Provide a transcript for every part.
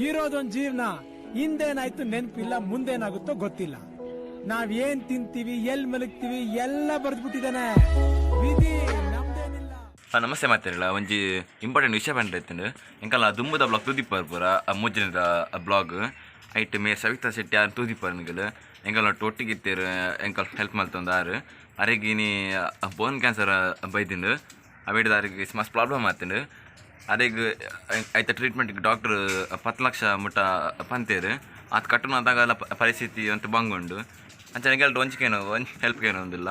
ಇರೋದೊಂದ್ ಜೀವನ. ಹಿಂದೇನಾಯ್ತು ನೆನ್ಪಿಲ್ಲ, ಮುಂದೇನಾಗುತ್ತೋ ಗೊತ್ತಿಲ್ಲ. ನಾವ್ ಏನ್ ತಿಂತೀವಿ, ಎಲ್ ಮಲಗ್ತೀವಿ ಎಲ್ಲ ಬರ್ದ್ಬಿಟ್ಟಿದಾನೆ ವಿಧಿ, ನಮ್ದೇನಿಲ್ಲ. ನಮಸ್ತೆ ಮಾತಾಡಿಲ್ಲ. ಒಂಜಿ ಇಂಪಾರ್ಟೆಂಟ್ ವಿಷಯ ಪಂಡ್ರೆ, ಎಂಕಲ್ಲ ದುಂಬುದ ಬ್ಲಾಗ್ ತೂದಿಪ್ಪರ್ ಪೂರ, ಮೂಜಿನದ ಬ್ಲಾಗ್. ಐಟ್ ಮೇರ್ ಸವಿತಾ ಶೆಟ್ಟಿ ಆರ್ ತೂದಿಪ್ಪರ್ ನಿಗಲ್. ಎಂಕಲ್ ಒಟ್ಟಿಗೆ ಇತ್ತೇರು, ಎಂಕಲ್ ಹೆಲ್ಪ್ ಮಲ್ತೊಂದು ಆರು. ಅರೆಗ್ ಇನಿ ಬೋನ್ ಕ್ಯಾನ್ಸರ್ ಬೈದಿಂಡು. ಅವೇಡ್ದ ಅರೆಗ್ ಮಸ್ತ್ ಪ್ರಾಬ್ಲಮ್ ಆತಂಡು. ಅರೆಗ್ ಐತ ಟ್ರೀಟ್ಮೆಂಟ್ ಡಾಕ್ಟರ್ 10 ಲಕ್ಷ ಮುಟ್ಟ ಪಂತೇರು. ಆತ್ ಕಟ್ಟುನಾದಾಗಲ ಪರಿಸ್ಥಿತಿ ಅಂತ ಬಂಗುಂಡು. ಅಂಚನೆ ಎಂಕಲ್ಟ್ ಒಂಜಿಕೇನು ಒಂಜಿ ಹೆಲ್ಪ್ ಏನು ಒಂದಿಲ್ಲ,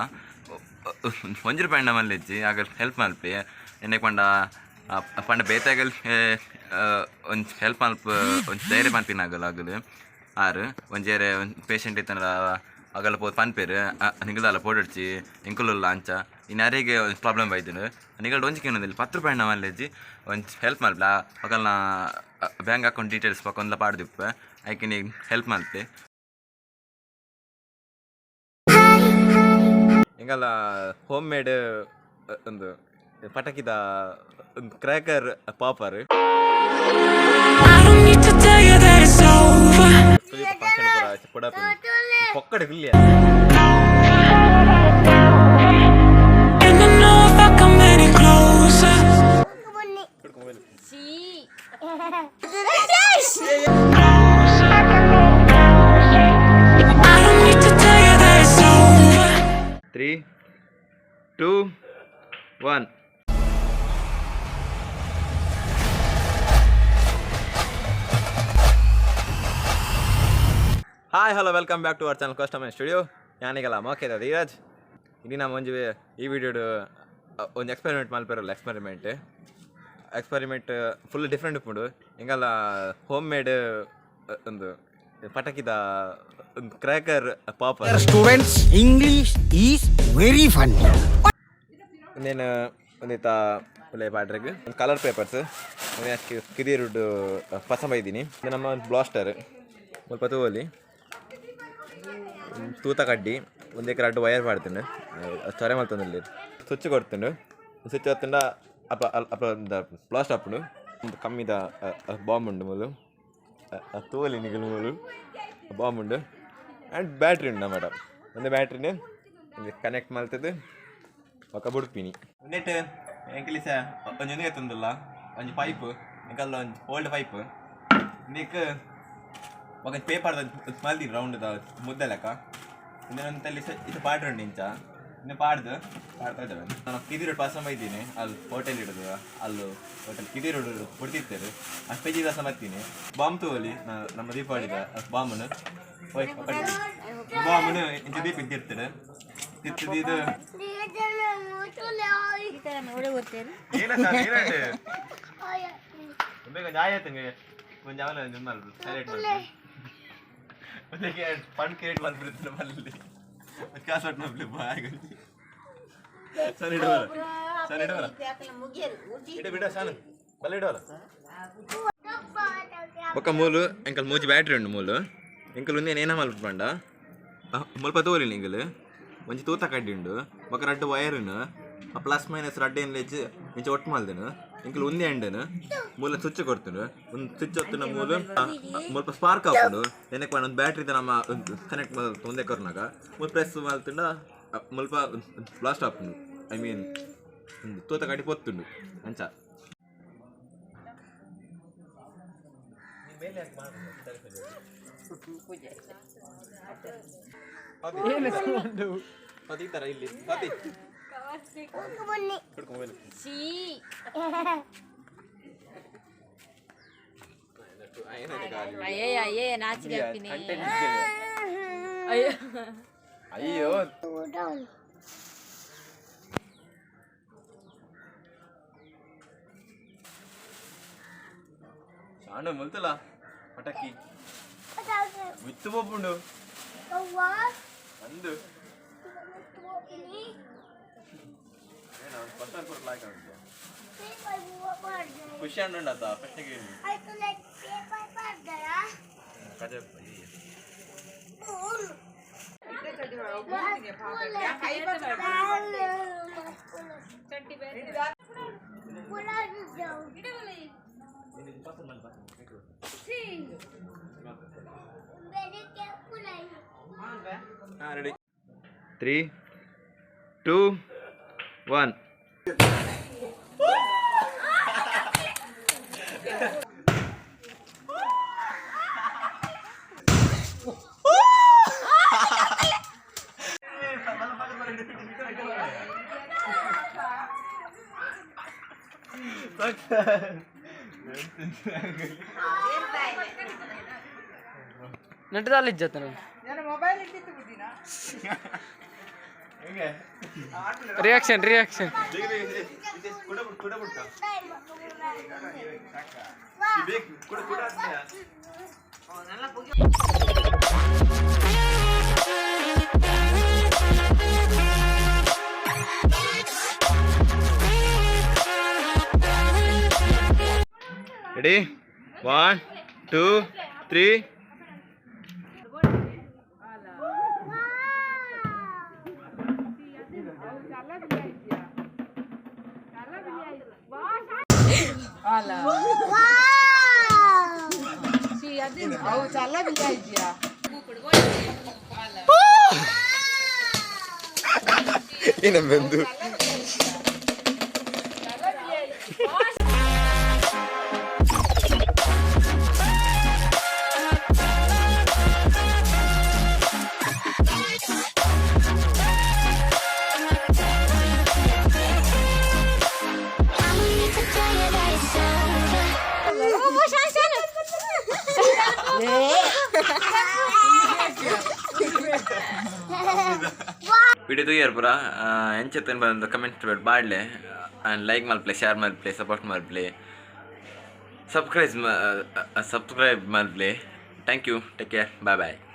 1 ರೂಪಾಯಿ ಮಲ್ಲೆಜ್ಜಿ. ಆಗ ಹೆಲ್ಪ್ ಮಲ್ಪಿ. ಎಣ್ಣೆ ಪಂಡ ಪಂಡ ಬೇತಾಗಲ್ ಒಂಜಿ ಹೆಲ್ಪ್ ಮಲ್ಪ ಒಂಜಿ ಧೈರ್ಯ ಪನ್ಪಿನಾಗಲ್ಲ ಆಗಲು. ಆರು ಒಂಜೇರೆ ಒಂಜಿ ಪೇಷಂಟ್ ಇತ್ತಂದ್ರ ಅಗಲ ಪೋದು ಪನ್ಪೇರು, ನಿಗಲ್ದಾಲ ಪೋಡೊಡ್ಚಿ, ಎಂಕುಲುಲ್ಲ ಅಂಚ. ಇನ್ನು ಅರೆಗೆ ಒಂಜಿ ಪ್ರಾಬ್ಲಮ್ ಬೈದುಂಡು. ನಿಗಲ್ಡ್ ಒಂಜಿ ಕೇನೊಂದಿಲ್ಲ, 10 ರೂಪಾಯಿ ಮಲ್ಲೆಜ್ಜಿ, ಒಂಜಿ ಹೆಲ್ಪ್ ಮಲ್ಪಲ. ಅಗಲ್ನ ಬ್ಯಾಂಕ್ ಅಕೌಂಟ್ ಡೀಟೇಲ್ಸ್ ಪಕ್ಕೊಂದ್ಲ ಪಾಡ್ದಿಪ್ಪೆ, ಐಕೆ ಹೆಲ್ಪ್ ಮಲ್ಪಿ. ಎಂಗಲ್ಲ ಹೋಮ್ ಮೇಡ್ ಒಂದು ಪಟಕಿದ ಒಂದು cracker popper. I don't need to tell you that it's over. ಪೊಕ್ಕಡೆ ಕುಲ್ಲಿಯ. And I know if I come any closer. C. I don't need to tell you that it's over. 3, 2, 1. Hi, hello, welcome back to our channel customer studio. ಯಾನಿಗಲ್ಲ ಮೋಕೆದ ಧೀರಜ್. ಇಡೀ ನಮ್ಮ ಒಂಜಿ ಈ ವಿಡಿಯೋಡು ಒಂಜಿ experiment ಮಲ್ಪೆರಲ್ಲ. Experiment experiment full different ಉಪ್ಪುಂಡು. ಎಂಗಲ್ಲ ಹೋಮ್ ಮೇಡ್ ಒಂದು ಪಟಕಿದ ಒಂದು cracker popper. Students, English is very funny. ಇನ್ನೇನು ಒಂದಿತ್ತ ಒಳ್ಳೆ ಪಾಡ್ರೆಗ್ ಒಂದು ಕಲರ್ ಪೇಪರ್ಸ್, ಕಿರಿಯರುಡ್ಡು ಪಸ ಬೈದಿನಿ. ಇದು ನಮ್ಮ ಒಂದು ಬ್ಲಾಸ್ಟರ್. ಮುಲ್ಪ ತೂವಲಿ, ತೂತ ಕಡ್ಡಿ, ಒಂದು ಎಕರೆ ಅಡ್ಡು ವೈರ್ ಪಾಡ್ತುಂಡು. ಚೊರೆ ಮಲ್ತೊಂದು ಸ್ವಿಚ್ ಕೊಡ್ತುಂಡು. ಸ್ವಿಚ್ ಹೊತ್ತುಂಡ ಅಪ್ಪ ಅಪ್ಪ ಬ್ಲಾಸ್ಟ್ ಆಪುಂಡು. ಒಂದು ಕಮ್ಮಿದ ಬಾಂಬ್ ಉಂಡು ಮೂಲು. ತೂವಲಿ ನಿಗಲು, ಮೂಲು ಬಾಂಬ್ ಉಂಡು ಆ್ಯಂಡ್ ಬ್ಯಾಟ್ರಿ ಉಂಡು ನಮ್ಮ. ಒಂದು ಬ್ಯಾಟ್ರಿನ ಕನೆಕ್ಟ್ ಮಲ್ತದ್ದು ಬೊಕ ಬುಡ್ಪಿನಿ. ನೆಟ್ ಎಂಕಲಿ ಸ ಒಂಜಿ ಒಂದೇ ಎತ್ತೊಂದುಲ್ಲ, ಒಂಜಿ ಪೈಪ್ ಎಂಕಲ್ಲ, ಒಂಜಿ ಓಲ್ಡ್ ಪೈಪ್. ಇಂದೆಕ್ ಬೊಕ ಪೇಪರ್ ಮಲ್ದಿನಿ ರೌಂಡ್ ಮುದ್ದೆ ಲೆಕ್ಕ. ಇಂದೆನೊಂತಲ್ಲಿ ಇದು ಪಾಡ್ರುಂಡು ಇಂಚ. ಇನ್ನು ಪಾಡ್ದು ಪಾಡ್ತಾ ಇದ್ದೇವೆ. ನಾನು ಕಿದಿರೋಡ್ ಪಾಸ ಇದ್ದೀನಿ. ಅಲ್ಲಿ ಹೋಟೆಲ್ ಇಡೋದು, ಅಲ್ಲೂ ಹೋಟೆಲ್ ಕಿದಿರೋಡ್ ಕೊಡ್ತಿರ್ತಾರೆ. ಅಷ್ಟು ಪೆಜಿ ದಸ ಮತ್ತೀನಿ. ಬಾಂಬ್ ತಗೋಲಿ, ನಮ್ಮ ದೀಪಾವಳಿದ ಬಾಂಬನ್ನು. ಓಯ್, ಬಾಂಬನ್ನು ಇಂಚ ದೀಪ ತಿರ್ತಾರೆ, ತಿರ್ತದೆ ಇದು. ಏನ ಸರ್, ಏನಾಯ್ತು? ಬೇಗ ಜಾಯ್ ಆಯ್ತು. ಒಂಜಿ ಅವನ ಹೈಲೈಟ್ ಮಾಡ್ತೀನಿ. ಫನ್ ಕ್ರಿಯೇಟ್ ಮಾಡ್ಬಿಡ್ತೀನಿ ಮಲ್ಲಿ ಕಾಸು ಒಟ್ಟು ಬಾಯ್. ಸರಿ, ಇಡುವಲ್ಲ, ಸರಿ, ಇಡುವಲ್ಲ. ಇಡು ಬಿಡ ಸಾನು ಬಲ್ಲ ಇಡುವಲ್ಲ. ಬೊಕ್ಕ ಮೂಲು ಎಂಕಲ್ ಮೂಜಿ ಬ್ಯಾಟ್ರಿ ಉಂಡು ಮೂಲು. ಎಂಕಲ್ ಒಂದೇನು ಏನ ಮಲ್ಪ ಮುಲ್ಪ ತೋರಿ ನಿಂಗಲ್. ಒಂಜಿ ತೂತ ಕಡ್ಡಿ ಉಂಡು, ಬೊಕ ರಡ್ಡ್ ವೈರ್ನು ಪ್ಲಸ್ ಮೈನಸ್ ರಡ್ಡ್ ಏನ್ ಲೆಜ್ ಇಂಚ ಒಟ್ಟು ಮಲ್ದನು. ಎಂಕಲ್ ಒಂದೇ ಎಂಡನು ಮೂಲ ಸ್ವಿಚ್ ಕೊಡ್ತುಂಡು. ಒಂದು ಸ್ವಿಚ್ ಹೊತ್ತುನ ಮೂಲು ಮುಲ್ಪ ಸ್ಪಾರ್ಕ್ ಆಪುಂಡು. ಏನಕ್ಕೆ ಒಂದು ಬ್ಯಾಟ್ರಿ ನಮ್ಮ ಕನೆಕ್ಟ್ ಒಂದೇ ಕೊರ್ನಾಗ ಮೂಲು ಪ್ರೆಸ್ ಮಲ್ತುಂಡ ಮುಲ್ಪ ಬ್ಲಾಸ್ಟ್ ಆಪುಂಡು. I mean ತೂತ ಕಡ್ಡಿ ಪೊತ್ತುಂಡು ಅಂಚ. ಈ ತರ ಇಲ್ಲಿ. ಸಿ. ಅಯ್ಯೇ ಅಯ್ಯೇ, ನಾಚಿಕೆ ಆಗ್ತೀನಿ. ಅಯ್ಯೋ. ಅಯ್ಯೋ. ಶಾಣ ಮುಲ್ತಲ ಪಟಾಕಿ ಮಿತ್ತು ಪೋಪುಂಡು ಅಂದು. ಖುಷಿ ಉಂಡತ ಫಸ್ಟಿಗೆ ಹೇಳಿ. ಕಜ. Ready 3 2 1. ನಟದಾಲಿಜ್ಜತನ reaction reaction. Ready 1 2 3. I don't need to tell you that it's over. Video ತೂಯರ್ ಪೂರ ಎಂಚೆತ್ತನ್ ಬಂದು ಕಮೆಂಟ್ ಬಾಡ್ಲೆ ಆ್ಯಂಡ್ ಲೈಕ್ ಮಲ್ಪ್ಲೆ, ಶೇರ್ ಮಲ್ಪ್ಲೆ, ಸಪೋರ್ಟ್ ಮಲ್ಪ್ಲೆ, ಸಬ್ಸ್ಕ್ರೈಬ್ ಸಬ್ಸ್ಕ್ರೈಬ್ ಮಲ್ಪ್ಲೆ. Thank you, take care, bye bye.